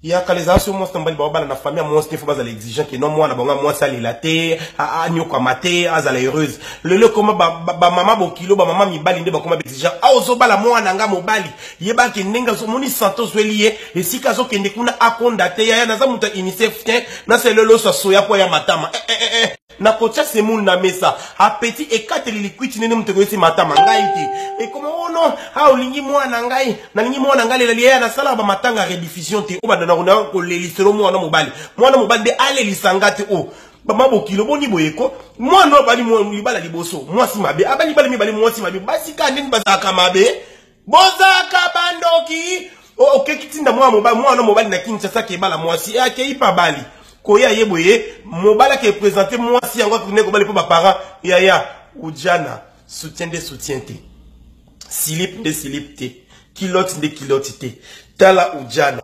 Ya kala ezala soki mwasi na mobali baobala na famille ya mwasi te, fo bazala exigent ke non, mwana bango ya mwasi alela te, anyokwama te, azala heureuse. Lelo ekoma bamama bokilo, bamama mibali nde bakoma exigent. Awa ozobala mwana nga mobali, yebaki ndenge azomoni sante, ozweli ye esika azokende kuna, akonda te. Yaya, naza moto ya UNICEF te, nasala loso ya soya mpo ya matama. Eh, eh, eh, eh. Nakotia semoule na mesa, apeti ekateli likwiti nene, moto ekoyesi matama ngai te. Ekoma ono oh a olingi mwana ngai, nalingi mwana ngai lelali. Yaya, nasalaka bamatanga rediffusion te, oyo bandana na koleliselo mwana mobali. Mwana mobali nde alelisa nga te. O mama bokilo, boni boyeko, mwana oyo abali libala liboso mwasi mabe, abali libala mibale mwasi mabe. Basi kaka ndenge bazalaka mabe, bozalaka bandoki. Okeki tinda mwana mobali, mwana mobali na Kinshasa kebala mwasi, akei pa bali koya ye boye, mobali ake présente mwasi yango, akende kobali mpo baparent. Yaya, ujana soutien nde soutien te, slip nde slip te, culotte nde culotte te. Tala ujana.